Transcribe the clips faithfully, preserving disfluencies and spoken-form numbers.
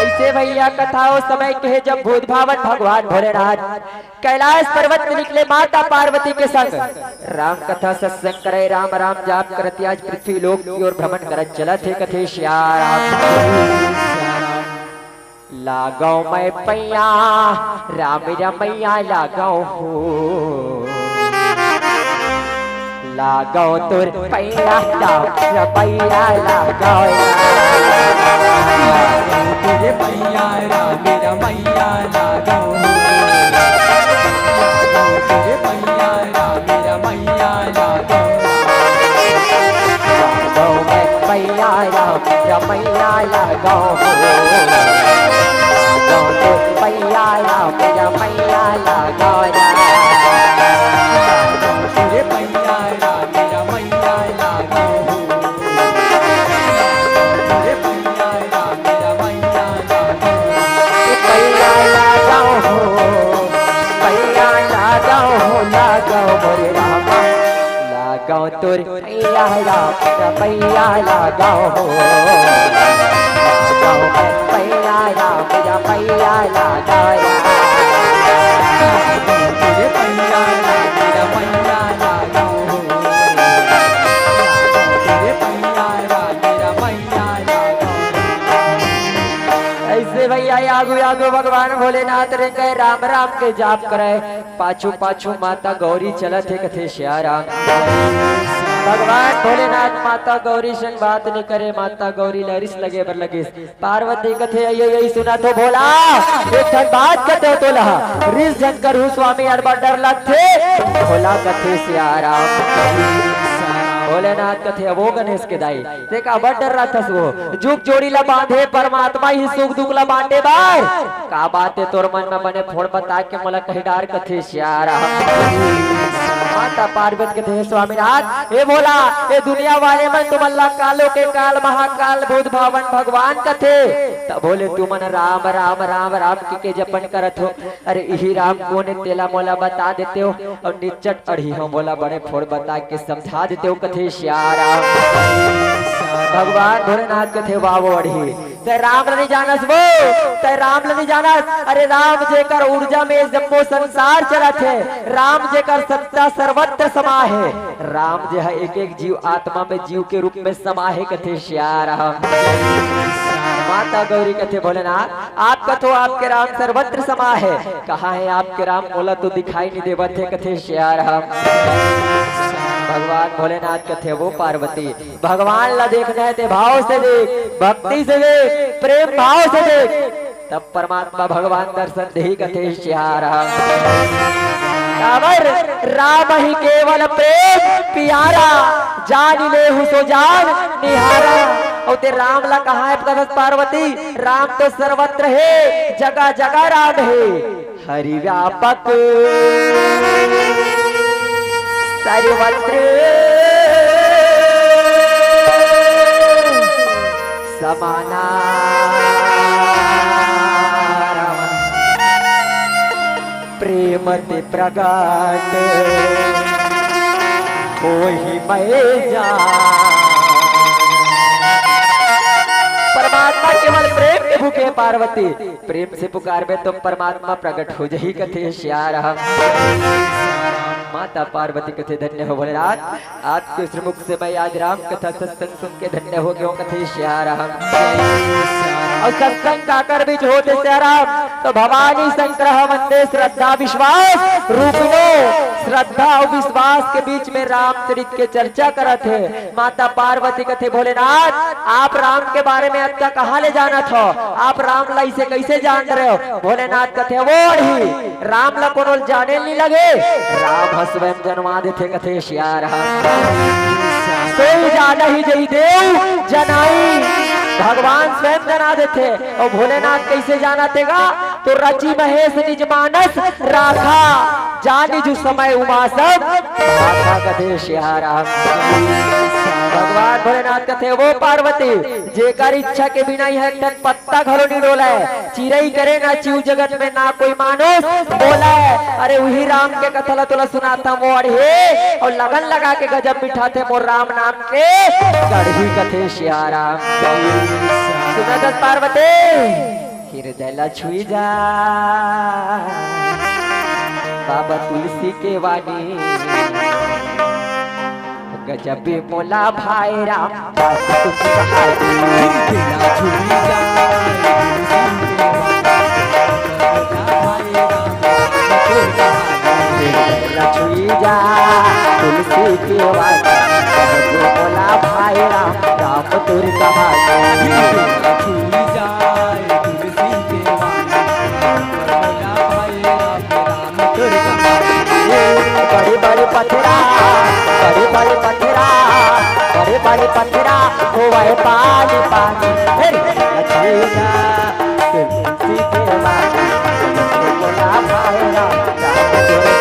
अइसे भइया कथा ओ समय के हे, जब भूत भावन भगवान भोलेनाथ कैलाश पर्वत में निकले माता पार्वती के संग। राम कथा सत्संग करे, राम राम जाप करत आज पृथ्वी लोक की ओर भ्रमण करत चलत हे, कथे सिया राम। लागव मैं पैया, राम रमैया लागव हो। लागव तोर पैया, राम रमैया लागव। तेरे पैया, राम रमैया लागव। तेरे पैया, राम रमैया लागव। लागव मैं पैया, राम रमैया लागव। लागव तोर पैया, राम रमैया लागव। तेरे पैया, राम रमैया लागव। तेरे पैया, राम रमैया लागव। पैया लागव हो, पैया लागव हो, लागव मोरे रामा। लागव तोर पैया, राम रमैया लागव हो। लागव पैया, राम रमैया लागव। तेरे पैया, राम रमैया लागव हो। तेरे पैया, राम रमैया लागव। अइसे भइया आगू आगू भगवान भोलेनाथ रे कहे राम राम के जाप करे, पाछू पाछू माता गौरी चलत हे, कथे सिया राम। भगवान भोलेनाथ माता गौरी संग बात नइ करे, माता गौरी ला रिस लगे बर लगिस। पार्वती कथे, "अइयो, अइयो, सुनत हो भोला, एक ठन बात कथे तोला, रिस झन करहू स्वामी, अड़बड़ डर लगथे।" भोला कथे सिया राम। भोलेनाथ कथे, "वो गणेश के दाई, तें काबर डर्राथस वो? जुग जोड़ी ला बांधे परमात्मा ही सुख दुख ला बांटे बर। का बात हे तोर मन में बने फोड़ बता के मोला कहि डार," कथे सिया राम। माता पार्वती कथे, "हे स्वामीनाथ, हे भोला, ए दुनिया वाले मन तुमन ला कालो के काल महाकाल भूत भावन भगवान कथे, तभो ले तुमन राम राम राम राम के, के जपन करत हो। अरे इही राम कोन हे तेला मोला बता देतेव, अउ निच्चट अड़ही हो मोला बड़े फोड़ बता के समझा देतेव," कथे सिया राम। भगवान भोलेनाथ कथे, "वाह वो अड़ही, तैं राम ल नइ जानस वो, तैं राम ल नइ जानस। अरे राम जेकर ऊर्जा में जम्मो संसार चलत हे, राम जेकर सत्ता सर्वत्र समा हे, राम जे ह एक एक जीव आत्मा में जीव के रूप में समा हे," कथे सिया राम। माता गौरी कथे, "भोलेनाथ, आप कथो आपके राम सर्वत्र समा हे, कहाँ हे आपके राम? मोला तो दिखाई नइ देवत हे," कथे सिया राम। भगवान भोलेनाथ कथे, "वो पार्वती, भगवान ला देखना हे ते भाव से देख, भक्ति से देख, प्रेम भाव से देख, तब परमात्मा भगवान दर्शन देही," कथे सिया राम। काबर? "राम ही केवल प्रेम पियारा, जानि लेहु सो जान निहारा।" अउ ते राम ला कहाँ हे पता हे पार्वती? राम तो सर्वत्र हे, जगह जगह राम हे। हरि व्यापक सर्वत्र समाना। प्रेम ते प्रगट होहि मय जान।" परमात्मा केवल प्रेम के भूखे पार्वती। प्रेम से पुकारबे तो परमात्मा प्रगट हो जही, कथे सिया राम। माता पार्वती कथे, "धन्य हो भोलेनाथ, आपके श्रीमुख से मैं आज राम कथा सत्संग सुन के धन्य हो गेंव," कथे सिया राम। अउ सत्संग काकर बीच होथे सिया राम, तो भवानी शंकर ह वंदे श्रद्धा विश्वास रूपिणो। श्रद्धा अउ विश्वास के बीच में रामचरित के चर्चा करत हे। माता पार्वती कथे, "भोलेनाथ, आप राम के बारे में अतका कहाँ ले जानत हो? आप राम ला अइसे कइसे जान रहे हो?" भोलेनाथ कथे, "वो अड़ही, राम ला कोनो ल जाने नइ लगे, राम ह स्वयं जनवा देथे," कथे सिया राम। "सोई जानही जही देव जनाई," भगवान स्वयं जना देथे। अउ भोलेनाथ कइसे जानत हे गा? तो "रचि महेश निज मानस राखा, जानि जु समय उमा सब भाखा," कथे सिया राम। भगवान भोलेनाथ कथे, "वो पार्वती, जेकर इच्छा के बिना इहाँ एक ठन पत्ता घलो नइ डोलय, चिरई करे ना चिऊ जगत में ना कोई मानुष बोलय।" अरे उही राम के कथा ला तोला सुनाथंव वो अड़ही, अउ लगन लगा के गजब मिठाथे मोर राम नाम के कड़ही, कथे सिया राम। सुनत हस पार्वती? हृदय ला छुई जा बाबा तुलसी के वाणी। गजब मोला भाई राम बाबा तुलसी कहानी। हृदय ला छुई जा तुलसी के वाणी। हृदय ला छुई जा तुलसी के वाणी। गजब मोला भाई राम राम तोर कहानी। हृदय ला छुई जा बड़े बड़े पथरा, बड़े बड़े पथरा, बड़े बड़े पथरा, होवय पानी पानी। हे रे, लक्ष्मी जा, तुलसी के माता, बोला भाई राम, राम बोला।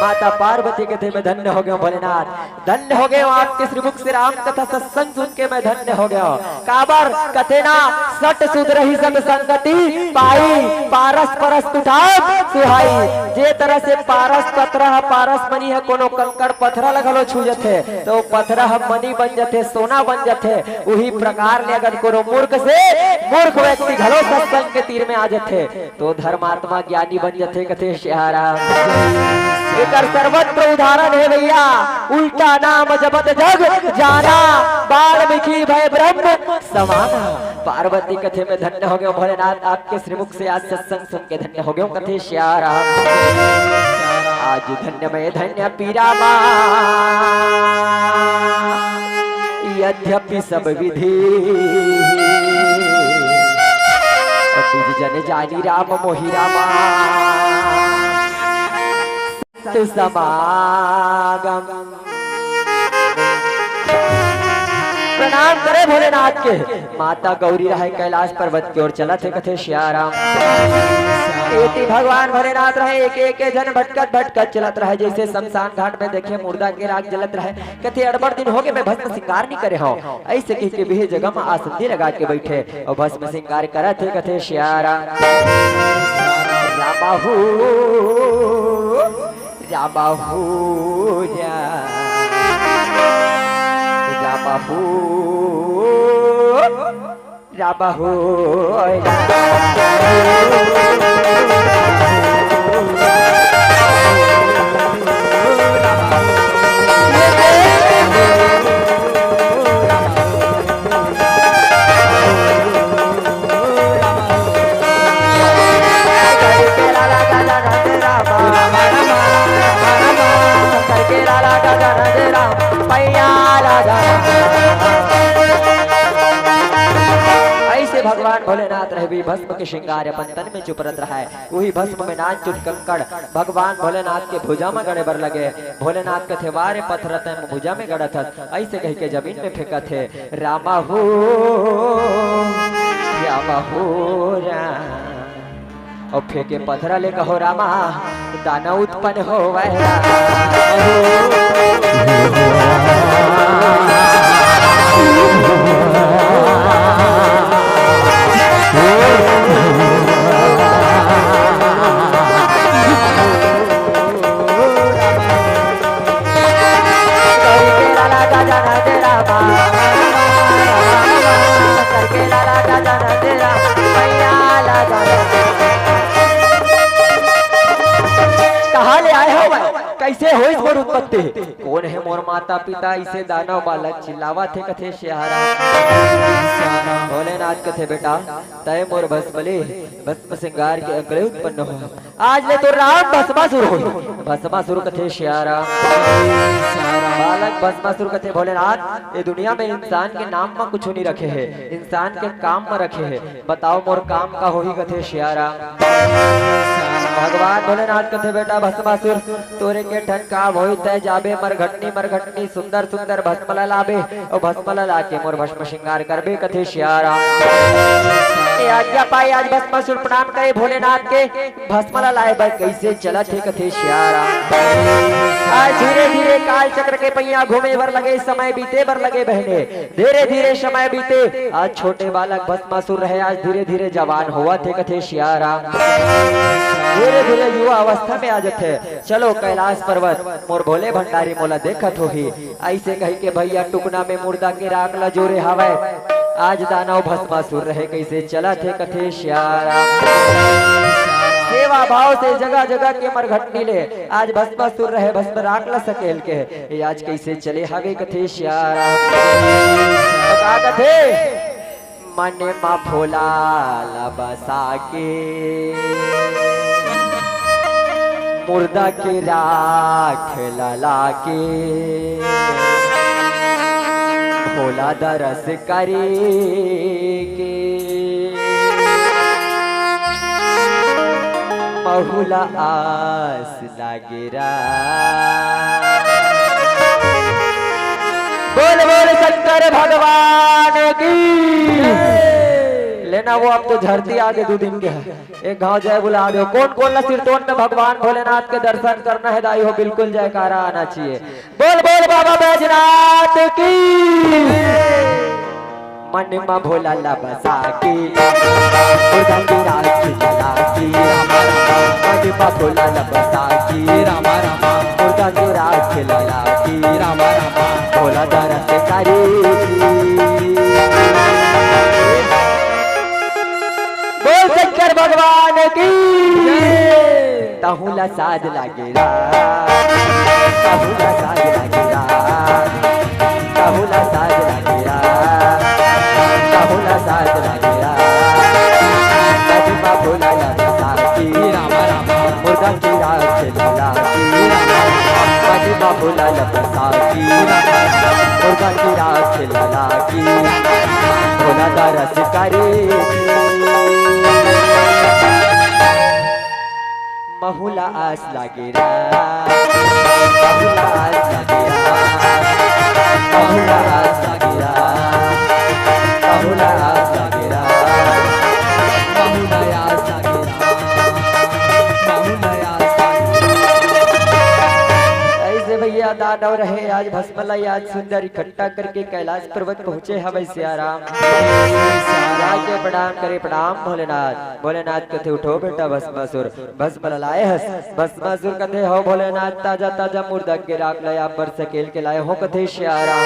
माता पार्वती कथे, मैं धन्य हो गया भोलेनाथ। धन्य हो गए हो आपके श्रीमुख से राम कथा सत्संग सुन के मैं धन्य हो गया हूँ। काबर कथे ना, सट सुध रही सत संगति पाई, पारस परस कुठाम सुहाई। जे तरह से पारस पथरा ह, पारस मनी ह कोनो कंकड़ पथरा ल घलो छू जथे, तो पथरा ह मनी बन जथे, सोना बन जथे। उही प्रकार ले अगर कोनो मूर्ख से मूर्ख व्यक्ति घलो सत्संग के तीर में आ जथे, तो धर्मात्मा ज्ञानी बन जथे, कथे सियाराम। एकर सर्वत्र उदाहरण हे भैया, उल्टा नाम जपत जग जाना, वाल्मीकि भए ब्रह्म समाना। पार्वती कथे, मैं धन्य हो गया भोलेनाथ, आपके श्रीमुख से आज सत्संग सुन के धन्य हो गया, कथे सियाराम। आज धन्य मैं धन्य पीरा मा, यद्यपि सब विधि। अब तुझ जन जानी राम मोहि रामा। सत समागम। प्रणाम करे भोलेनाथ के। माता गौरी रहय कैलाश पर्वत के ओर चलत हे, कथे सियाराम। एती भगवान भोलेनाथ रहय, एक एक झन भटकत भटकत चलत रहय, जैसे शमशान घाट में देखे मुर्दा के राख जलत रहय। कथे, अड़बड़ दिन होगे, मैं भस्म सिंगार नहीं करे हव। ऐसे कह के बिहे जगह में आसंदी लगा के बैठे और भस्म सिंगार करत हे, कथे सियाराम। रामा हो, रामा हो, रामा हो। राम हो। ऐसे भगवान भोलेनाथ रहे भी भस्म के श्रृंगार अपन तन में चुपरत रहा है। वही भस्म में नानचुन कंकड़ भगवान भोलेनाथ के भुजा में गड़े बर लगे। भोलेनाथ कथे, "वारे पथरा तैं भुजा में गड़त हस," ऐसे कह के जमीन में फेंकत हे। रामा हो, रामा हो, राम। और फेंके पथरा ले कहो रामा, दाना उत्पन्न होवय। कहाँ ले आए हो भाई? कैसे होइस मोर उत्पत्ति? कोन हे मोर माता पिता? इसे दानव बालक चिल्लावत हे, कथे सियाराम। भोलेनाथ कथे, बेटा, तय मोर भस्म ले, भस्म श्रृंगार के अंकले उत्पन्न हो। आज ले तो राम भस्मासुर होही। भस्मासुर कथे सियाराम। बालक भस्मासुर कथे, भोलेनाथ, ये दुनिया में इंसान के नाम में कुछ नहीं रखे है, इंसान के काम में रखे है। बताओ मोर काम का होही, कथे सियाराम। भगवान भोलेनाथ कथे, बेटा भस्मासुर, तोरे के ठन काम होही, तय जाबे मरघटनी मरघटनी सुंदर सुंदर भस्म ला लाबे, और भस्म ला लाके मोर भस्म श्रृंगार करबे, कथे सियाराम। आज्ञा पाए, आज भस्मासुर प्रणाम करे भोलेनाथ के, भस्म ला लाए बर कइसे चलत हे कथे सियाराम। आज धीरे धीरे काल चक्र के पहिया घूमे बर लगे, समय बीते बर लगे बहने, धीरे धीरे समय बीते। आज छोटे बालक भस्मासुर रहे, आज धीरे धीरे जवान होवत हे कथे सियाराम। धीरे धीरे युवा अवस्था में आ जथे। चलो कैलाश पर्वत मोर भोले भंडारी मोला देखत होही, अइसे कहि के भइया टुकना में मुर्दा के राख ल जोरे हावय। आज दानव भस्मासुर रहे कइसे चलत हे कथे सियाराम। सेवा भाव से जगह जगह के मरघट मिले, आज भस्मासुर रहे भस्म राख ल सकेल के, ये आज कइसे चले हावे कथे सियाराम। का कथे? मन म भोला ल बसा के, मुर्दा के राख ल लाके, भोला दरस करे के महू ल आस लागे रा। बोल बोल शंकर भगवान की। लेना वो अब तो झरती आगे दू दिन के हे। एक घाव जय बुला दो। कोन कोन ला सिरतोन में भगवान भोलेनाथ के दर्शन करना हे दाई हो, बिल्कुल जयकारा आना चाहिए। बोल बोल बाबा बैजनाथ की। मन म भोला ला बसा के, मुर्दा के राख लला के, रामा रामा। मन म भोला ला बसा के, रामा रामा। मुर्दा के राख लला के, रामा रामा। भोला दरस करे। बोल शंकर भगवान की। जय। तहूँ ला साध लागे रा, तहूँ ला साध लागे रा, तहूँ ला साध लागे रा, तहूँ ला साध लागे रा। कदमा भोला ला बसा के, रामा रामा। मुर्दा के राख लला के, रामा रामा। कदमा भोला ला बसा के, रामा रामा। मुर्दा के राख लला के, भोला दरस करे। महू ला आस लागे रा, महू ला आस लागे रा, महू ला आस लागे रा, महू ला आस लागे रा, महू ला आस लागे रा, महू ला आस लागे रा। अइसे भइया दानव रहे, आज भस्म ला आज सुंदर इकट्ठा करके कैलाश पर्वत पहुँचे हवय सियाराम। जाके प्रणाम करे, प्रणाम भोलेनाथ। भोलेनाथ कथे, उठो बेटा भस्मासुर, भस्म ल लाए हस। भस्मासुर कथे, हो भोलेनाथ, ताजा ताजा मुर्दा के राख ल आप बर सकेल के लाए हों कथे सियाराम।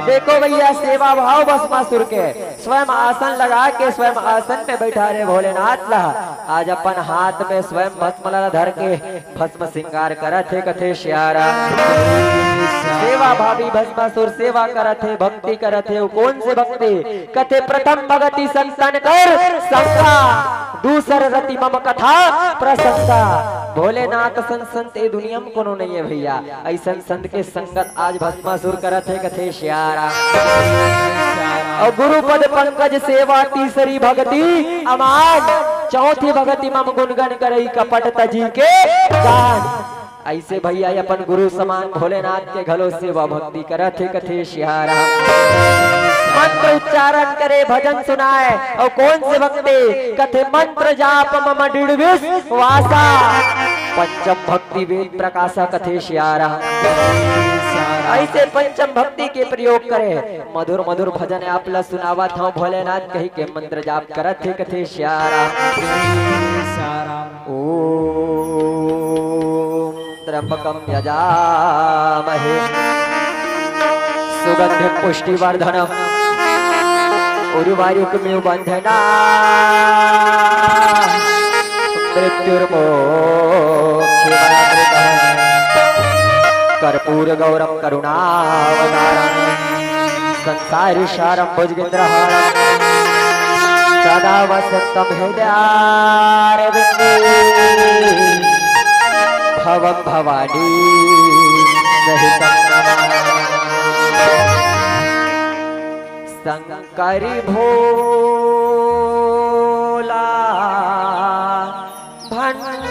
देखो भइया, सेवा भाव भस्मासुर के, स्वयं आसन लगा के स्वयं आसन में बैठारे भोलेनाथ ला आज अपन हाथ में स्वयं भस्म ला धर के भस्म श्रृंगार करत हे कथे सियाराम। सेवा भावी भस्मासुर सेवा करत हे, भक्ति करत हे। वो कोन से भक्ति? कथे प्रथम भगति संतन कर संगा, दूसर रति मम कथा प्रसंगा। भोलेनाथ सन संत ए दुनिया में कोनो नइ हे भइया। अइसन संत के संगत आज भस्मासुर करत हे कथे सियाराम। अउ गुरु पद पंकज सेवा तीसरी भगति अमान, चौथी भगति मम गुनगन करई कपट तजी के जान। अइसे भइया अपन गुरु समान भोलेनाथ के घलो सेवा भक्ति करत हे कथे सियाराम। मंत्र उच्चारण करे भजन सुनाए अउ कोन से भक्ति? कथे मंत्र जाप मम दृढ़ विश्वासा, पंचम भक्ति वेद प्रकाशा कथे सियाराम। अइसे पंचम भक्ति के प्रयोग करे, मधुर मधुर भजन आप ला सुनावत हंव भोलेनाथ कहि के मंत्र जाप करत हे कथे सियाराम। ओम त्र्यंबकम यजामहे सुगंधिम पुष्टिवर्धनम उर्वारुकमिव बंधना मृत्युर्मोक्षमामृतम्। कर्पूर गौरम करुणावतारम संसार सारम भुजगेंद्रहारम सदा वसंतम हृदयारविंदे भवम भवानी सहितम। शंकर भोला भंडारी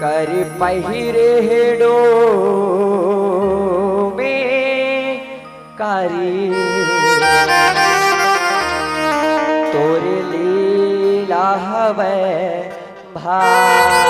कर पहिरे हेडो में तोरे लीला हवय भारी।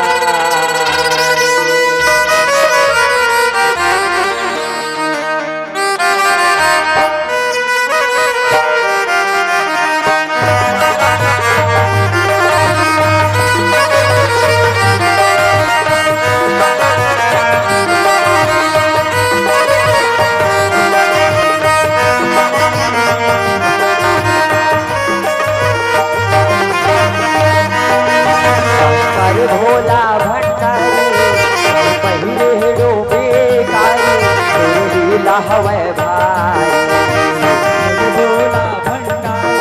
शंकर भोला भंडारी, पहिरे डोमे कारी, तोरी लहवै भाई। शंकर भोला भंडारी,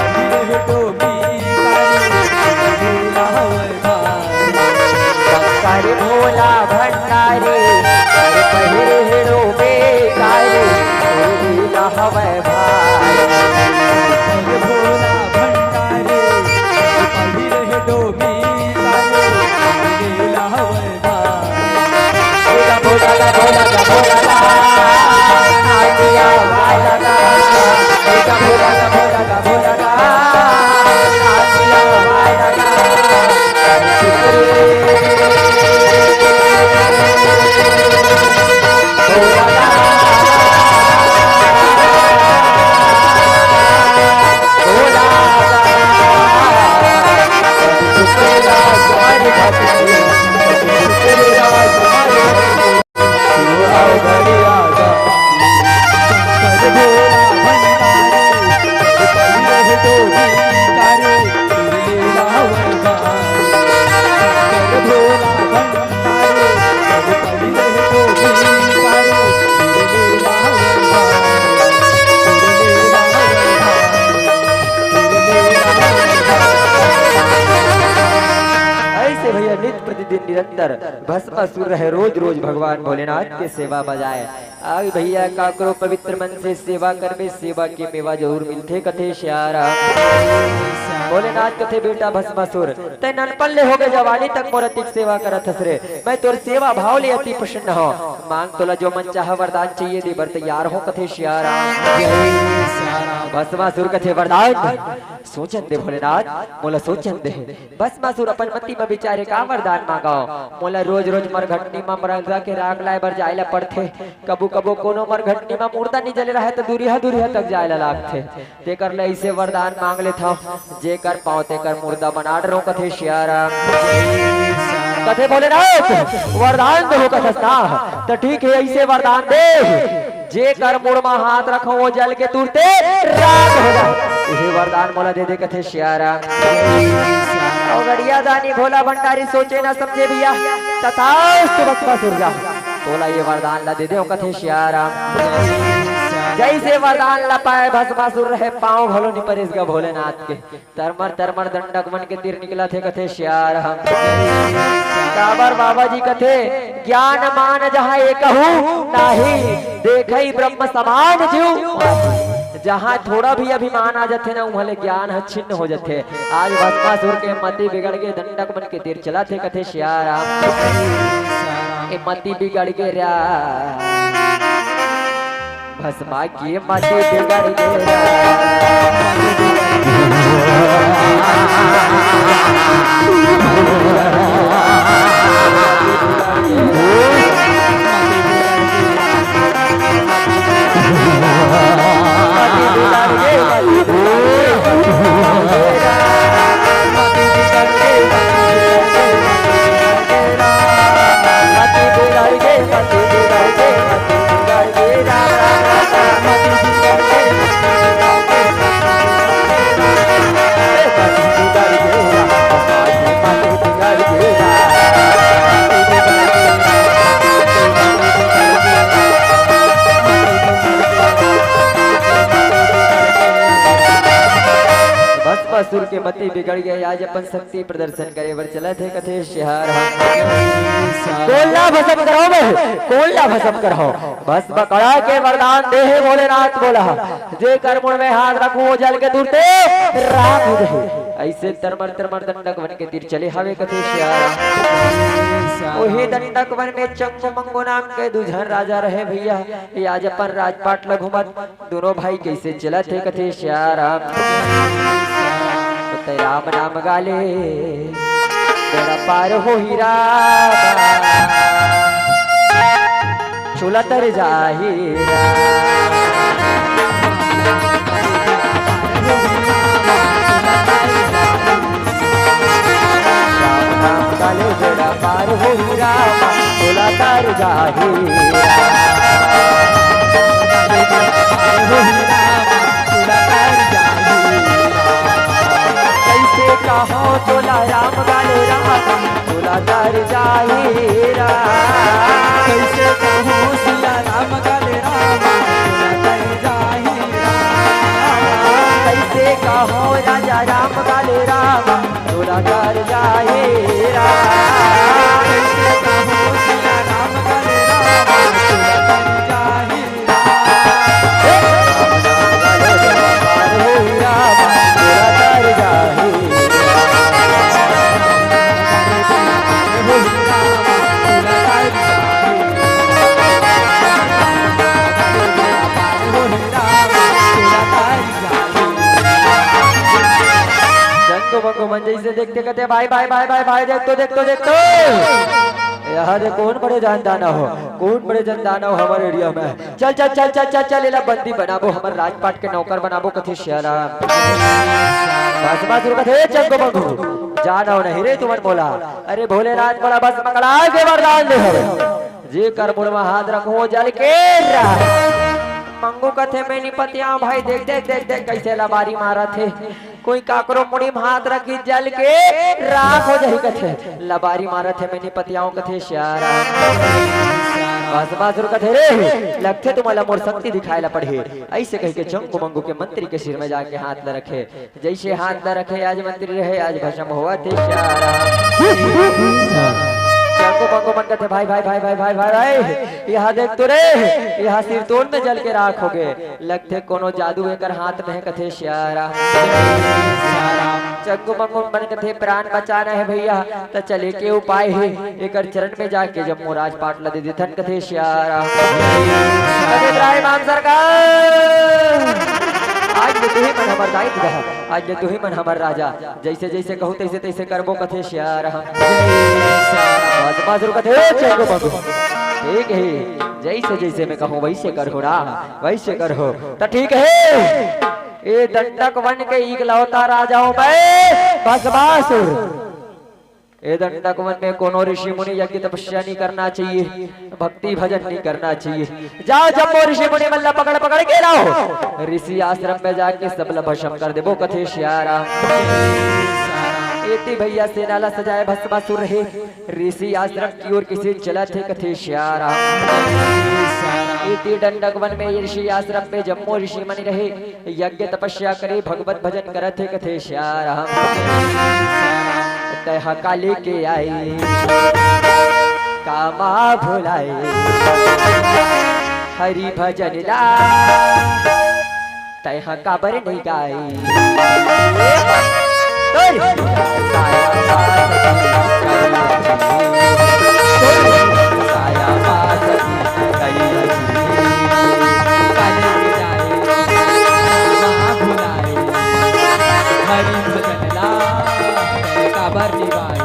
पहिरे डोमे कारी, तोरी लहवै शंकर भोला भंडारी, अरे पहिरे हेरो बेकारी, तोरी लहवै भाई। शंकर भोला भंडारी, पहिरे हेरो बेकारी, तोरी लहवै भाई। भोला, भोला, भोला, भोला, भोला, नाचिया वाला, भोला, भोला, भोला, भोला, ऐसे भैया नित्य प्रतिदिन निरंतर भस्मासुर रहे, रोज रोज भगवान भोलेनाथ के सेवा बजाए। आग भैया, काकरो पवित्र मन से सेवा करबे, सेवा के मेवा जरूर मिलथे, कथे सियाराम। भोलेनाथ कथे, "बेटा भस्मासुर, तै ननपन ले होगे जवानी तक मोर अतिक सेवा करत हस रे। मैं तोर सेवा भाव ले अति प्रसन्न हौं। मांग, तोला जो मन चाहा वरदान चाहिए, दे बर तैयार हौं," कथे सियाराम। भस्मासुर कथे, "वरदान सोचन दे भोलेनाथ, मोला सोचन दे।" भस्मासुर अपन मति म बिचारे, का वरदान मांगव? मोला रोज-रोज मरघटनी म मरंगा के राख लाए बर जाए ला पड़थे। कभू-कभू कोनो मरघटनी म मुर्दा नि जले रहय, त दूरिहा-दूरिहा तक जाए ला लागथे। तेकर ले अइसे वरदान मांग लेथव, जेकर पांव तेकर मुर्दा बना डरव, कथे सियाराम। कथे भोलेनाथ, वरदान देहू कथस ना, त ठीक हे, अइसे वरदान दे। जेकर मुड़ म हाथ रखो, वो जल के तुरते राख हो जाए। इही वरदान मोला दे दे, कथे सियाराम। अउ गड़िया दानी भोला भंडारी सोचे न समझे भैया, तथास्तु भस्मासुर जा, तोला ये वरदान ला दे दे, कथे सियाराम। जइसे वरदान ला पाए, भस्मासुर रहे, पांव घलो नि परेस गा भोलेनाथ के। तरमर तरमर दंडक मन के तीर निकलत हे, कथे सियाराम। काबर बाबा जी कथे, "ज्ञान मान जहाँ एकहू नाही, देखई ब्रह्म समान जीव।" जहाँ थोड़ा भी अभिमान आ जथे ना, उहाँ ले ज्ञान ह छिन्न हो जथे। आज भस्मासुर के मति बिगड़ के दंडक मन के तीर चलत हे, कथे सियाराम। ए मति बिगड़ के रा भस्मा के मति बिगड़ गे रा। मति बिगड़ गे, आज अपन शक्ति प्रदर्शन करे बर चलत हे कथे सियाराम। कोन ला भसम करहूं मैं, कोन ला भसम करहूं? भस्म कड़ा के वरदान देहे भोलेनाथ बोला, जेकर मुड़ में हाथ रखहूं जल के तुरते राख हो जाही। अइसे तरमर तरमर दंडक बन के तीर चले हवे कथे सियाराम। ओही दंडक वन में चंगू मंगू नाम के दू झन राजा रहे भइया। ये आज अपन राजपाट ल घूमत दूनों भाई कइसे चलत हे कथे सियाराम। त राम नाम गाले बेड़ा पार होही राम, चोला तर जाही राम। राम नाम गाले बेड़ा पार होही राम, चोला तर जाही राम। कइसे कहो तोला राम गाले राम, चोला तर जाही राम। कइसे कहो सिया राम गाले राम, चोला तर जाही राम। कइसे कहो राजा राम गाले राम, चोला तर जाही राम। कइसे कहो सिया राम गाले राम, चोला तर जाही राम। जंगो बंगो मन जइसे देखथे कथे, भाई, भाई, भाई, भाई, भाई, देख तो, देख तो, देख तो। यहाँ दे कोन बड़े जनदानव हो, कोन बड़े जनदानव हो हमर एरिया में। चल, चल, चल, चल, चल, चल, एला बंदी बनाबो, हमर राजपाट के नौकर बनाबो, कथे सियाराम। भस्मासुर कथे, "ए जंगो बंगो, जानव नहीं रे तुमन मोला। अरे भोलेनाथ मोला भस्म कड़ा के वरदान दे हवे। जेकर मुड़ म हाथ रखहूं जल के राख।" मंगू कथे, "मैं नी पतियावं भाई, देख, देख, देख, देख, कइसे लबारी मारत हे।" कोई काकरो मुड़ी म हाथ रखही जल के राख हो जाही कथे, लबारी मारत हे, मैं नी पतियावं कथे सियाराम। भस्मासुर कथे, "रे, लगथे तुमन ला मोर शक्ति दिखाय ला पड़ही।" अइसे कहिके चंगू मंगू के मंत्री के सिर में जाके हाथ ला रखे। जइसे हाथ ला रखे, आज मंत्री रहे, आज भस्म होवत हे सियाराम। चंगू मंगू मन कथे, "भाई, भाई, भाई, भाई, भाई, भाई, भाई, यहाँ देख तो रे, यहाँ सिरतोन में जल के राख हो गे।" लगथे कोनो जादू एकर हाथ में हे कथे सियाराम। चंगू मंगू मन कथे, "प्राण बचाना हे भइया, त चले के उपाय हे, एकर चरण में जाके जम्मो राजपाट ल दे देथन," कथे सियाराम। कथे, "राय मान सरकार, आज ले तुही मन हमर दाई ददा, आज ले तुही मन हमर राजा, जइसे जइसे कहू तइसे तइसे करबो," कथे सियाराम। भस्मासुर कथे, "ए चंगू मंगू, ठीक हे, जइसे जइसे मैं कहूं वइसे करहूं ना, वइसे करहूं।" त ठीक हे, ए दंडक वन के इकलौता राजा हंव मैं भस्मासुर। ए दंडक वन में कोनो ऋषि मुनि यज्ञ तपस्या नहीं करना चाहिए, भक्ति भजन नहीं करना चाहिए। जाओ जम्मो ऋषि मुनि मन ला पकड़ पकड़ के लाओ, ऋषि आश्रम में जाके सब ला भस्म कर देबो, कथे सियाराम। एती भइया सेना ला सजाए भस्मासुर हे, ऋषि आश्रम की ओर कइसे चलत हे, कथे सियाराम। एती दंडक वन में ऋषि आश्रम में जम्मो ऋषि मुनि रहे, यज्ञ तपस्या करे, भगवत भजन करत हे, कथे सियाराम। तैं ह का लेके आई कामा भुलाई हरि भजन ला, तैं ह काबर नहीं गाई। तोर हरि भजन ला काबर निभाई।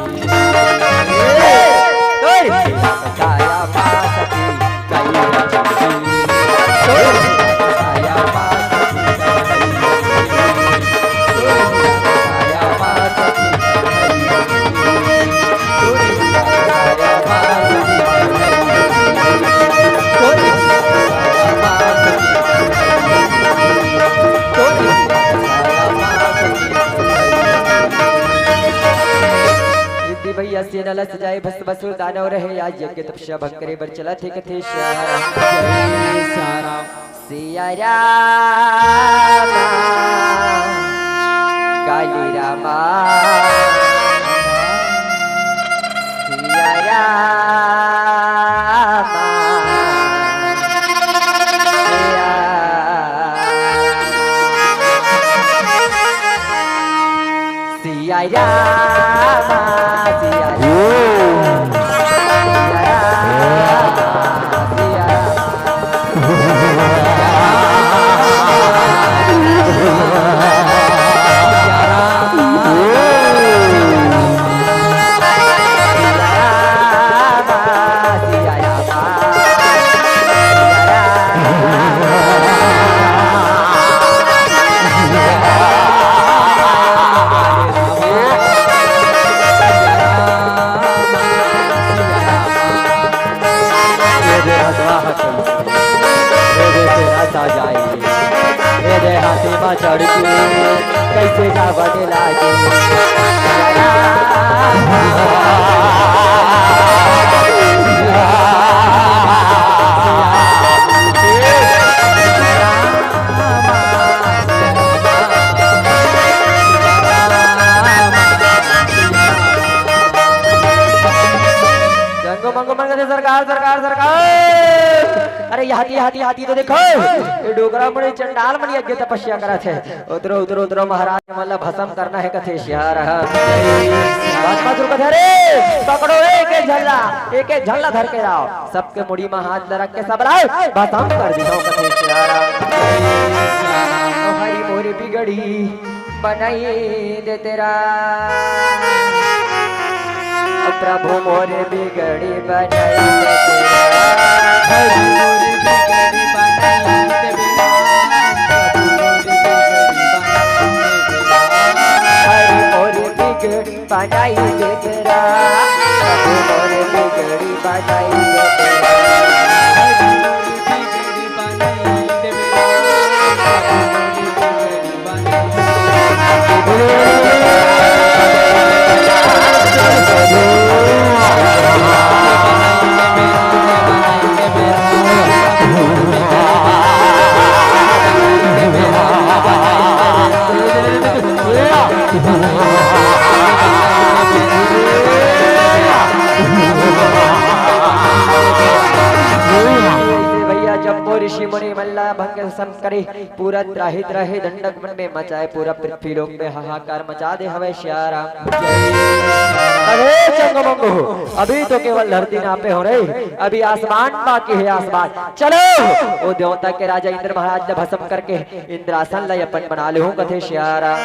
रिद्धि भैया सेना ल सजाए भस्मासुर दानव रहे, आज यज्ञ तपस्या भंग करे बर चलत हे कथे सिया राम। जय सिया राम। सिया राम। काली रामा, सिया रामा, सिया, सिया रामा, सिया रामा, सिया रामा, सिया रामा। ए दे हथवा हथवा, ए दे तेरा साजाई, ए दे हाथी मा चढ़ के कैसे जावन लागे। जंगो मंगो मन कहथे, "सरकार, सरकार, सरकार।" अरे, ये हाथी, हाथी, हाथी तो देखो, ये डोकरा मुड़ी चंडाल मन यज्ञ तपस्या करत हे। उतरो, उतरो, उतरो, महाराज मन ला भस्म करना हे कथे सियार। भस्मासुर कथे, "अरे, पकड़ो एक एक झन ला, एक एक झन ला धर के लाओ।" सबके मुड़ी मा हाथ ला रख के सब ला भस्म कर दिहो कथे सियार। ओ हरि मोर बिगड़ी बनाई दे तेरा। प्रभु मोर बिगड़ी बनाई दे तेरा। हरि मोर बिगड़ी बनाई दे तेरा। प्रभु मोर बिगड़ी बनाई दे तेरा। हरि मोर बिगड़ी बनाई दे तेरा। प्रभु मोर बिगड़ी बनाई दे तेरा। हरि मोर बिगड़ी बनाई दे तेरा। भैया, जम्बो ऋषि मुनि मन ला भंग सम करे, पूरा त्राहि त्राहि दंडक मन में मचाए, पूरा पृथ्वी लोक में हाहाकार मचा दे हवे सियाराम। अरे चंगो मंगो, अभी तो केवल धरती नापे हो रे, अभी आसमान बाकी है, आसमान। चलो, वो देवता के राजा इंद्र महाराज ला भस्म करके इंद्रासन ला अपन बना लेहूं कथे सियाराम।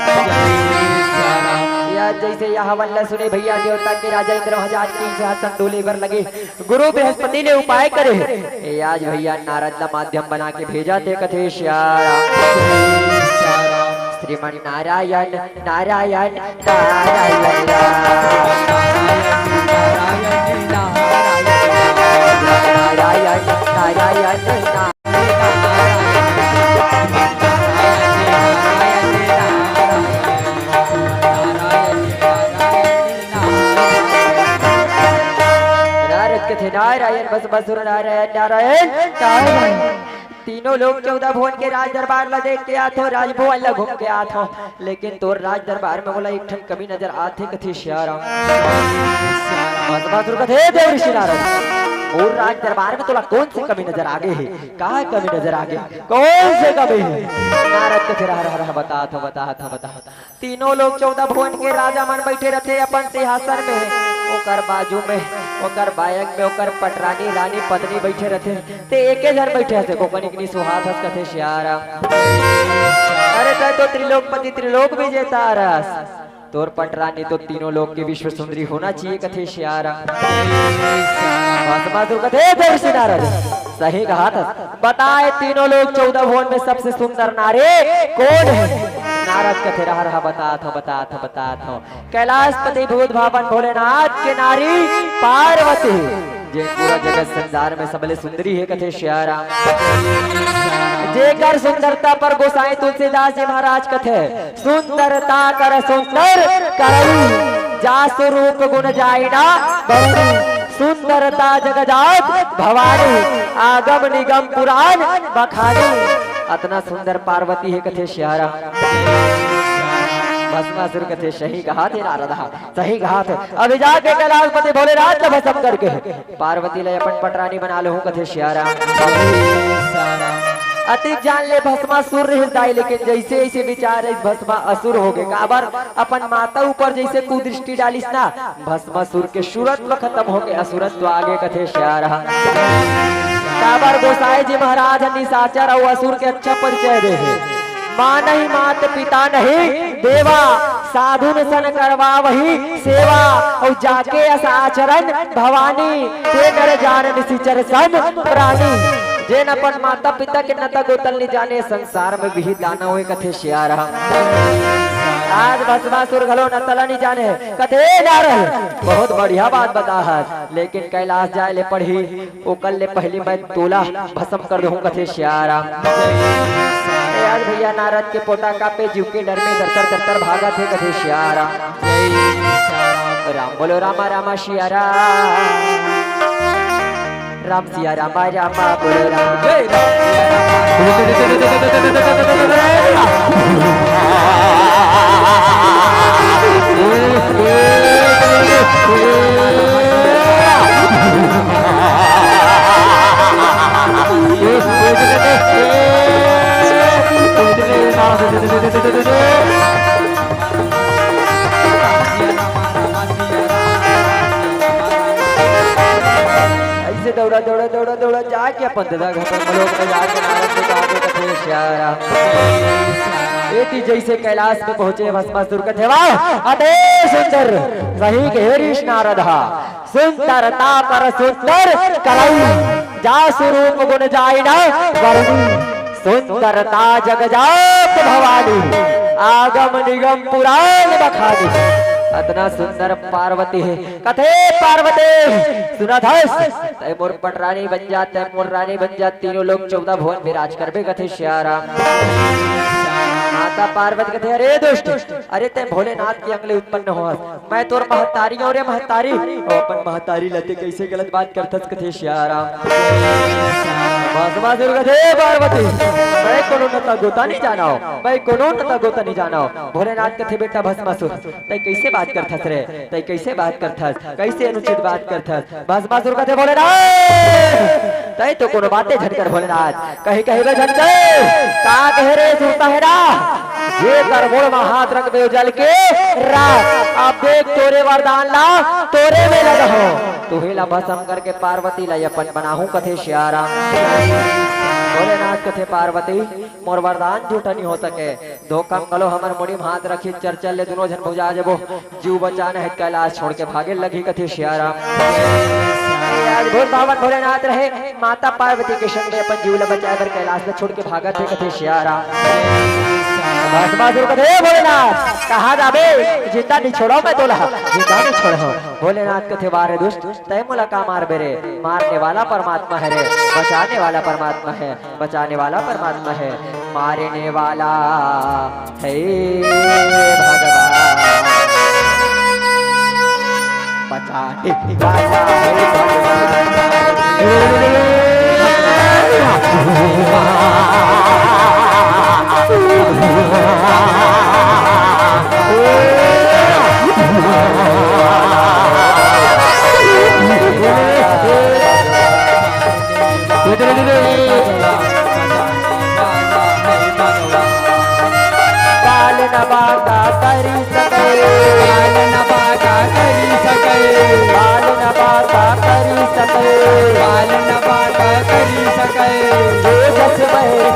या जैसे यह हवन ला सुने भैया, देवता के राजा इंद्र महाराज के सिंहासन डोले बर लगे, गुरु बृहस्पति ने उपाय करे। ए, आज भैया नारद ला माध्यम बना के भेजा थे कथे सियाराम। श्रीमन नारायण, नारायण, नारायण राम। नारायण, नारायण, नारायण। नारद कथे नारायण, भस्मासुर नारायण, नारायण, नारायण। तीनों लोक चौदह भुवन के राज दरबार ला देख के आथो, राजभवन ला घूम के आथो, लेकिन तोर राज दरबार में मोला एक ठन कमी नजर आथे कथे सियाराम। भस्मासुर कथे, "देव ऋषि नारद, मोर राज दरबार में तोला कौन से कमी नजर आगे हे? का कमी नजर आगे? कौन से कमी हे?" नारद कथे, "रह, रह, रह, बतात हों, बतात हों, बतात हों।" तीनों लोक चौदह भुवन के राजा मन बैठे रथे अपन सिंहासन में, ओकर बाजू में, ओकर बायंग में, ओकर पटरानी रानी पत्नी बैठे रथे। ते एके झन बैठे हसे, कोकनी कनी सुहात हस कथे सियाराम। अरे तैं तो त्रिलोकपति त्रिलोक विजेता रस, तोर पटरानी तो तीनों लोक के विश्व सुंदरी होना चाहिए कथे सियाराम। भस्मासुर कथे, "देव ऋषि नारद, सही कहा था, बताए तीनों लोक चौदह भुवन में सबसे सुंदर नारी कौन है?" नारद कथे, "रहा रहा, बतात हों, बतात हों, बतात हों।" कैलाशपति भूत भावन भोलेनाथ के नारी पार्वती, जे पूरा जगत संसार में सबले सुंदरी हे कथे सियाराम। जेकर सुंदरता पर गोसाई तुलसीदास जी महाराज कथे, "सुंदरता कर सुंदर करई, जासु रूप गुण जाई न बरई। सुंदरता जग जात भवानी, आगम निगम पुराण बखानी।" अतना सुंदर पार्वती हे कथे सियाराम। भस्मासुर कथे, "सही कहाथे नारद हा, सही कहाथे।" अभी जाके कैलाशपति भोलेनाथ ला भस्म करके पार्वती ला अपन पटरानी बना लूं कथे सियाराम। अतिक जान ले भस्मासुर रहिस दाई, लेकिन जैसे ऐसे विचार रहिस भस्मासुर हो गए। काबर? अपन माता ऊपर जैसे कुदृष्टि डालिस ना, भस्मासुर के सुरत्व खत्म होके असुरत्व आगे कथे सियाराम। काबर गोसाई जी महाराज ह निशाचर अउ असुर के अच्छा परिचय दे हे। मानहि मात पिता नहीं देवा, साधुन सन करवावही सेवा। अउ जाके अस आचरण भवानी, ते नर जान निशिचर सम प्राणी। जेन अपन माता पिता के नता गोतल नि जाने, संसार में विहित दानव हे कथे सियाराम। आज भस्मासुर घलो नता ला नि जाने, कथे नारद, बहुत बढ़िया बात बता हस, लेकिन कैलाश जाए ले पड़ही। ओकर ले पहिली मैं तोला भस्म कर दूं कथे सियाराम। ए यार भैया, नारद के पोटा कांपे, जीव के डर में दरतर दरतर भागत हे कथे सियाराम। राम बोलो रामा रामा सियाराम। राम सिया रामा रामा बोलो राम। ऐसे दौड़ा दौड़ा दौड़ा दौड़ा जाके अपन ददा घर पर मलोक में जाके नारद को कहा के कथे सियाराम। एती जैसे कैलाश में पहुंचे भस्मासुर कथे, "वाह, अते सुंदर, सही कहे रीस नारद हा।" सुंदरता पर सुंदर करई, जासु रूप गुण जाई न वरनी। सुंदरता जग जात भवानी, आगम निगम पुराण बखानी। अतना सुंदर पार्वती हे, कथे पार्वती सुनत हस, तै मोर पटरानी बन जा, तै मोर रानी बन जा, तीनों लोग चौदह भुवन विराज करबे कथे सियाराम। माता पार्वती कथे, अरे दुष्ट, अरे तै भोलेनाथ के अंग ले उत्पन्न होस, मैं तोर महतारी हंव रे महतारी। अउ अपन महतारी ला तैं कइसे गलत बात करथस कथे सियाराम। भस्मासुर कथे पार्वती, मैं कोनो नता गोता नइ जानंव, मैं कोनो नता गोता नइ जानंव। भोलेनाथ कथे, बेटा भस्मासुर, तैं कइसे बात करथस रे, तैं कइसे बात करथस, कइसे अनुचित बात करथस। भस्मासुर कथे, भोलेनाथ, तैं तो कोनो बाते झन कर भोलेनाथ। कही कही बे झन कर, का कहे रे सुरता हे ना, जेकर गोड़ म हाथ रखबे ओ जल के राख। अब देख तोरे वरदान ला तोरे में लगाहूं। तुही ला भस्म करके पार्वती ला अपन बनाहूं कथे सियाराम। भोलेनाथ कथे पार्वती, मोर वरदान झूठा नइ हो सके। धोखा म घलो हमर मुड़ी म हाथ रखिस, चल चल ले दुनों झन भुजा जबो। जीव बचाना हे, कैलाश छोड़ के भागे लगही कथे सियाराम। आज भोर भावन भोलेनाथ रहे, माता पार्वती के संग में अपन जीव ला बचाए बर कैलाश ला छोड़ के भागत हे कथे सियाराम। भस्मासुर कथे, "ए भोलेनाथ, कहाँ जाबे? जिंदा नइ छोड़ंव मैं तोला, जिंदा नइ छोड़ंव।" भोलेनाथ कथे, "वाह रे दुष्ट, तैं मोला का मारबे रे? मारने वाला परमात्मा हे रे, बचाने वाला परमात्मा हे।" बचाने वाला परमात्मा है, मारने वाला है भगवान। बचाने वाला है भगवान। पालन बाका करी सके, पालन बाका करी सके, पालन बाका करी सके, पालन बाका करी सके। जो जस में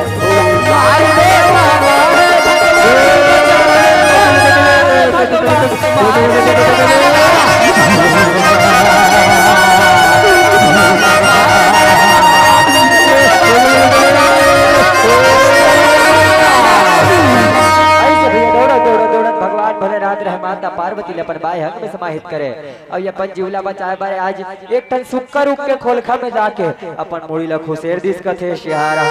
ऐसे भैया दौड़त, दौड़त, दौड़त भगवान भोलेनाथ रहे माता पार्वती ले अपन बाएं अंग में समाहित करे। अउ ये अपन जीव ला बचाए बर आज एक ठन सुक्का रूख के खोलखा में जाके अपन मुड़ी ला खुसेर दिस कथे सियारा।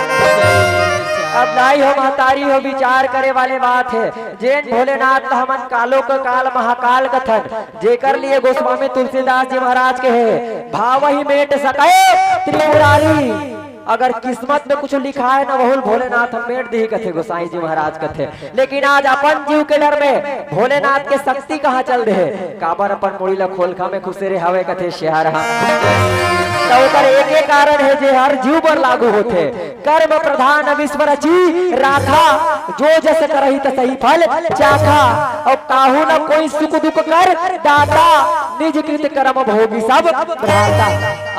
अब दाई हो महतारी हो विचार करे वाले बात हे। जेन भोलेनाथ ला हमन कालो के काल महाकाल कथन, जेकर लिए गोस्वामी तुलसीदास जी महाराज कहे, "भाव ही मेट सके त्रिपुरारी।" अगर किस्मत में कुछ लिखा है ना, वहुल भोलेनाथ हम मेट दिही कथे गोसाई जी महाराज कथे। लेकिन आज अपन जीव के डर में भोलेनाथ के शक्ति कहाँ चल दे हे? काबर अपन मुड़ी ला खोलखा में खुसे रे हवे कथे सियार हा। तो ओकर एक एक कारण है जे हर जीव पर लागू होथे। कर्म प्रधान विश्व रची राखा, जो जस करही तसही फल चाखा। और काहू न कोई सुख दुख कर दाता, निज कृत कर्म भोगी सब भ्राता।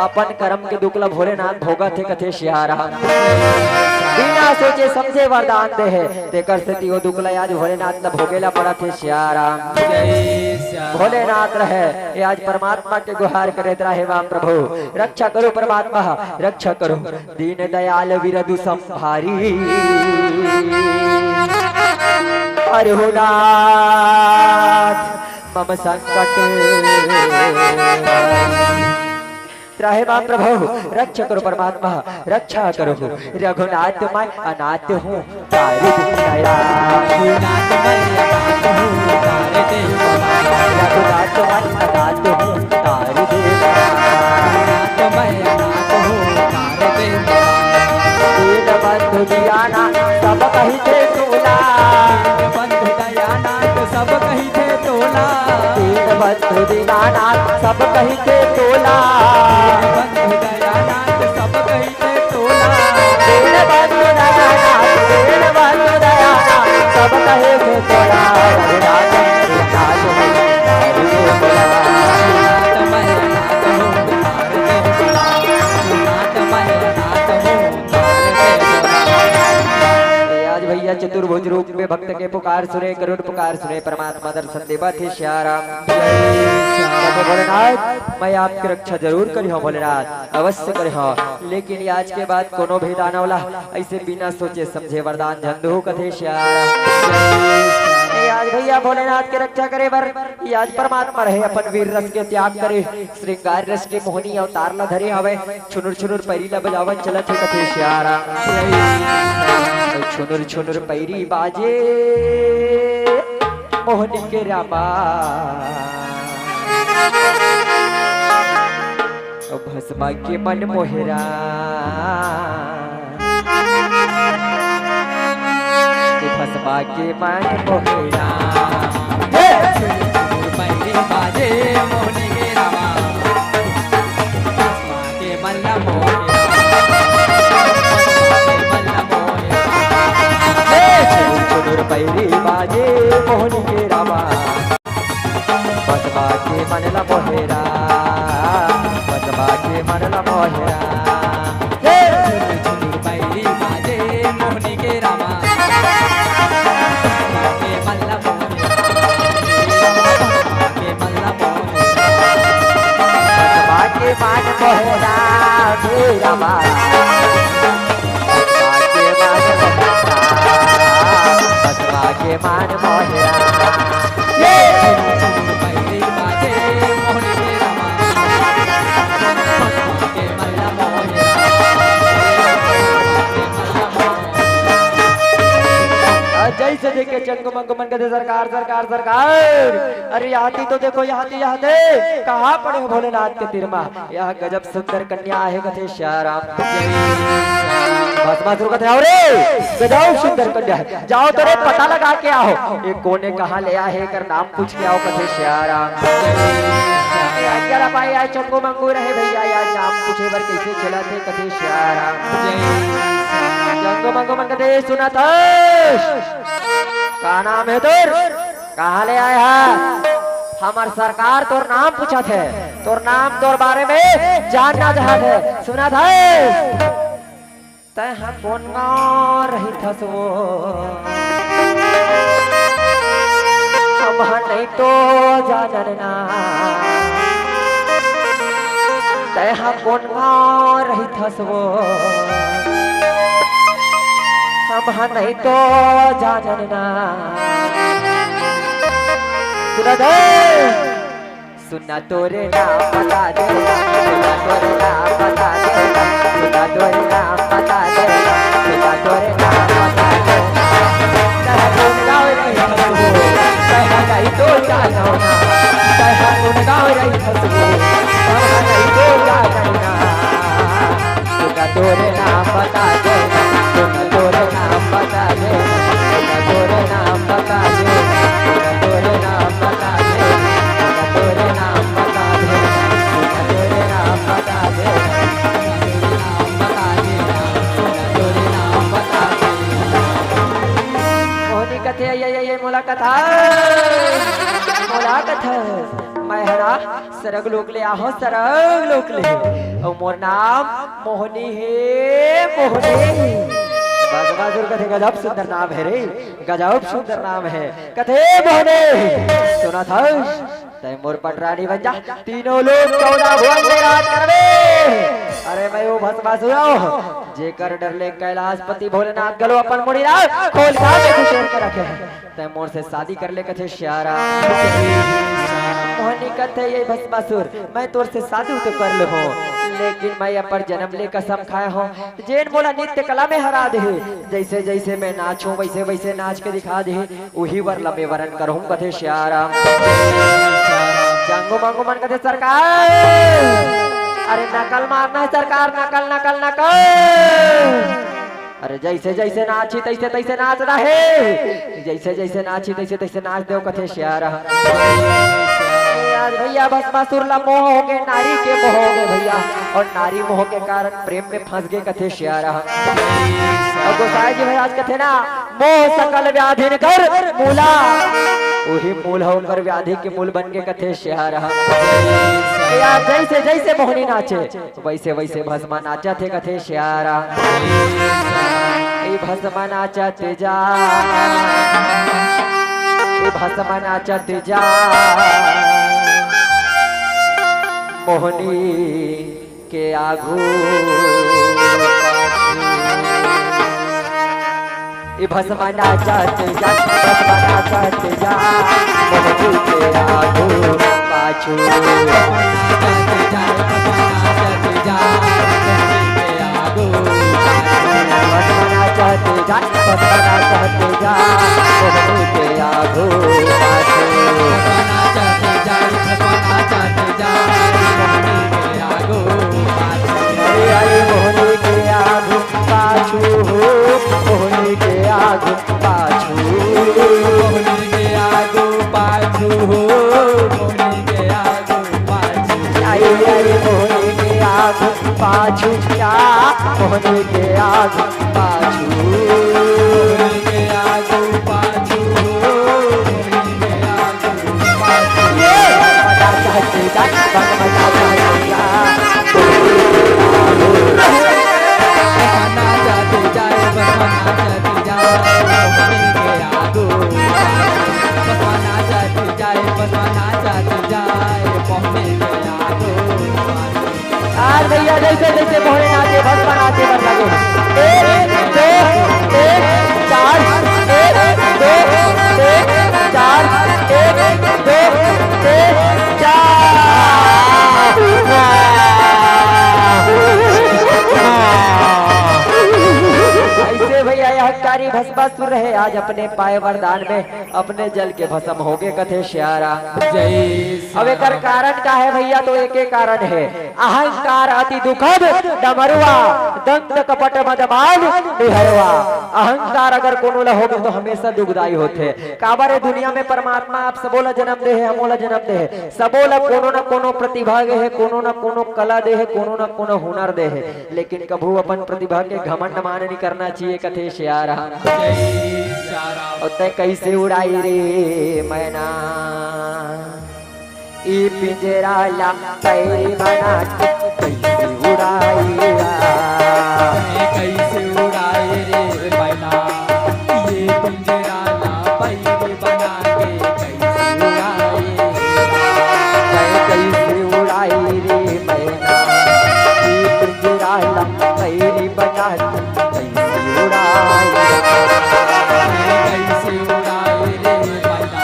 अपन कर्म के दुख ला भोलेनाथ भोगत हे कथे सियार हा। बिना सोचे समझे वरदान दे हे, तेकर सेती ओ दुख ला आज भोलेनाथ ला भोगे ला पड़त हे सियार हा। जय सिया राम। भोलेनाथ रहे, ये आज परमात्मा के गुहार करे रहे, वाह प्रभु रक्षा करो, परमात्मा रक्षा करो। दीन दयाल विरदु संभारी, हरहु नाथ मम संकट। त्राहि माम प्रभु, रक्षा करो परमात्मा, रक्षा करो। रघुनाथ मैं अनाथ हूँ, तार दे दया। रघुनाथ मैं अनाथ हूँ, तार दे दया। रघुनाथ मैं अनाथ हूँ, तार दे दया। रघुनाथ मैं अनाथ हूँ, तार दे दया। दीन बंधु दीवाना, सब कहिथे तोला। दीन बंधु दयानाथ, सब कहिथे तोला। दीन बंधु दीनानाथ, सब कहिथे तोला। दीन बंधु दयानाथ, सब कहिथे तोला। दीन बंधु दयानाथ, दीन बंधु दयानाथ, सब कहिथे तोला। रघुनाथ, रघुनाथ, रघुनाथ, रघुनाथ। आज भैया चतुर्भुज रूप में भक्त के पुकार सुने, करुण पुकार सुने, परमात्मा दर्शन देवत हे सिया राम। कथे भोलेनाथ, मैं आपकी रक्षा जरूर करिहौं भोलेनाथ, अवश्य करिहौं, लेकिन आज के बाद कोनो भी दानव ला ऐसे बिना सोचे समझे वरदान झन दूहू कथे सिया राम। ये आज भैया भोलेनाथ के रक्षा करे बर, ये आज परमात्मा रहे अपन वीर रस के त्याग करे, श्रृंगार रस के मोहनी अवतार ला धरे हवे। छुनुर छुनुर पैरी ला बजावन चलत हे कथे सिया राम। छुनुर छुनुर पैरी बाजे मोहनी के रामा, भस्मा के मन मोहे राम। भस्मा के मन मोहे राम। हे! छुनुर छुनुर पैरी बाजे मोहनी के रामा। भस्मा के मन ला मोहे राम। भस्मा के मन ला मोहे राम। हे! छुनुर छुनुर पैरी बाजे मोहनी के रामा। भस्मा के मन ला मोहे राम। भस्मा के मन ला मोहे राम। हे! छुनुर छुनुर पैरी बाजे मोहनी के रामा। भस्मा के मन ला मोहे राम। भस्मा के मन ला मोहे राम। भस्मा के मन मोहे राम, हे रामा। भस्मा के मन मोहे राम। भस्मा के मन मोहे राम। ये जैसे देखे चंगू मंगू मन कथे सरकार, सरकार, सरकार। अरे यहाँ ती तो देखो, यहाँ ती, यहाँ ती। कहाँ पड़े हो भोलेनाथ के तीर मा? यह गजब सुंदर कन्या आहे कथे सिया राम। भस्मासुर कथे, "अरे गजब सुंदर कन्या है, जाओ तो रे पता लगा के आओ, ये कोने कहाँ ले आहे, एकर नाम पूछ के आओ," कथे सिया राम। यार भाई, यार चंगू मंगू रहे भैया, यार नाम पूछे बर कैसे चलत हे कथे सिया राम। चंगू मंगू मन कथे, "सुनत हस, का नाम हे तोर?" कहाँ ले आए हा? हमर सरकार तोर नाम पूछत हे, तोर नाम, तोर बारे में जानना चाहत हे। सुनत हस? तैं हा कोन गाँव रहिथस वो? हम हा नहीं तो जानन ना। तैं हा कोन गाँव रहिथस वो? हम हा नहीं तो जानन ना। सुना दे। सुना तोरे नाम बता दे, सुना तोरे नाम बता दे, सुना तोरे नाम बता दे, सुना तोरे नाम बता दे। तैं हा कोन गाँव रहिथस वो, तैं हा नहीं तो जानन ना। तैं हा कोन गाँव रहिथस वो, तैं हा नहीं तो जानन ना। सुना तोरे नाम मैं हरा सरग लोक ले आहो, सरग लोक ले। अउ मोर नाम मोहनी हे, मोहनी। भस्मासुर कथे, "गजब सुंदर नाम हे रे, गजब सुंदर नाम हे।" कथे, "मोहनी, सुनत हस? तैं मोर पटरानी बन जा, तीनों लोक चौदह भुवन में राज करबे।" अरे मैं वो भस्मासुर हूँ, जेकर डर ले कैलाशपति भोलेनाथ घलो अपन मुड़ी ला खोल खा के खुशेर के रखे हे। तैं मोर से शादी कर ले, कथे सियाराम। मोहनी कथे, "ये भस्मासुर, मैं तोर से शादी तो कर ले हूँ, लेकिन मैं अपन जन्म ले कसम खाए हूँ, जेन मोला नृत्य कला में हरा दे, जैसे जैसे मैं नाचूं वैसे वैसे नाच के दिखा दे, उही बर ला मैं वरण करहूं," कथे सियाराम। जंगू मंगू मन कथे, "सरकार, अरे नकल मारना हे सरकार, नकल, नकल, नकल।" अरे जैसे जैसे नाची तैसे तैसे नाचना हे, जैसे जैसे नाची तैसे तैसे नाच देव, कथे सियाराम। आज भैया भस्मासुर ला मोह होगे, नारी के मोह होगे भैया, अउ नारी मोह के कारण प्रेम में फंस गे, कथे सियाराम। अउ गोसाई जी महाराज कथे ना, "मोह सकल व्याधिन कर मूला।" उही मूल हे, ओकर व्याधि के मूल बन गे, कथे सियाराम। यार जैसे जैसे मोहनी नाचे, वैसे वैसे भस्मा नाचत हे, कथे सियाराम। ए भस्मा नाचत जा, ए भस्मा नाचत जा, मोहनी के आगू। ए भस्मा नाचत जा, भस्मा नाचत जा, मोहनी के आगू पाछू। भस्मा नाचत जा, भस्मा नाचत जा, मोहनी के आगू पाछू। अरे, अरे, मोहनी के आगू पाछू हो, मोहनी के आगू पाछू। मोहनी के आगू पाछू हो, मोहनी के आगू पाछू। अरे, अरे, मोहनी के आगू पाछू, या मोहनी के आगू पाछू। मोहनी के आगू पाछू हो, मोहनी के आगू पाछू। ये बड़ा चाची जान, बड़ा चाची जान। आज भैया जैसे जैसे मोहरे नाचे, भस्मा नाचे, बस लगे। एक, दो, तीन, चार, एक, दो, तीन, चार, एक, दो, तीन, चार। ऐसे भैया, यह कारी भस्मासुर रहे, आज अपने पाए वरदान में अपने जल के भस्म होगे, कथे सियाराम। जय अब एकर कारण का हे भैया? तो एके कारण हे, अहंकार अति दुखद डमरुआ, दंत कपट मद मान निहरुआ। अहंकार अगर कोनो ला होगे तो हमेशा दुखदाई होथे। काबर ए दुनिया में परमात्मा आप सबो ला जन्म दे हे, हमो ला जन्म दे हे, सबो ला कोनो न कोनो प्रतिभा दे हे, कोनो न कोनो कला दे हे, कोनो न कोनो हुनर दे हे, लेकिन कभू अपन प्रतिभा के घमंड मान नहीं करना चाहिए, कथे सियाराम। अउ तैं कैसे उड़ाई रे मैना, ई पिंजरा ला पैरी बना के कैसे उड़ाई रा? तैं कैसे उड़ाई रे मैना, ये पिंजरा ला पैरी बना के कैसे उड़ाई रा? तैं कैसे उड़ाई रे मैना, ये पिंजरा ला पैरी बना के कैसे उड़ाई रा? कैसे उड़ाए रे मैना,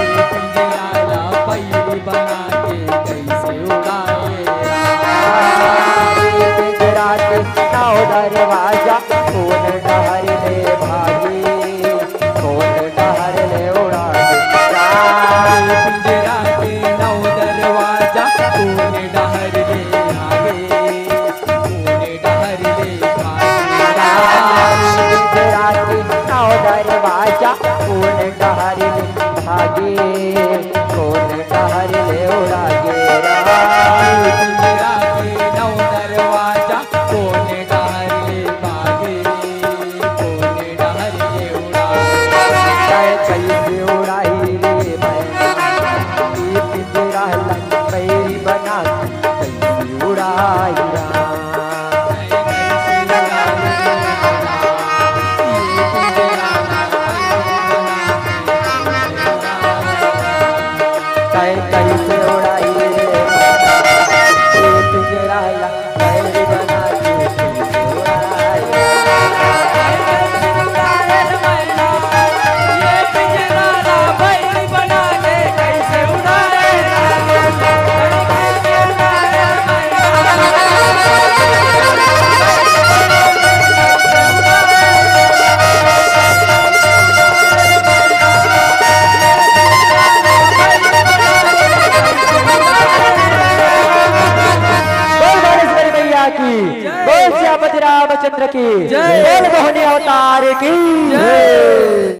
ये पिंजरा ला पैरी बना के कैसे उड़ाए रा? पिंजरा के नौ दरवाजा कोन डहर ले भागे, कोन डहर ले उड़ा दे रा? पिंजरा के नौ दरवाजा कोन डहर ले आगे, कोन डहर ले भागे रा? पिंजरा के नौ दरवाजा कोन डहर ले भागे, कोन डहर ले उड़ा बोल बालेश्वरी मैया की, बोल सियापति रामचंद्र की, जय। बोल मोहनी अवतार की जय।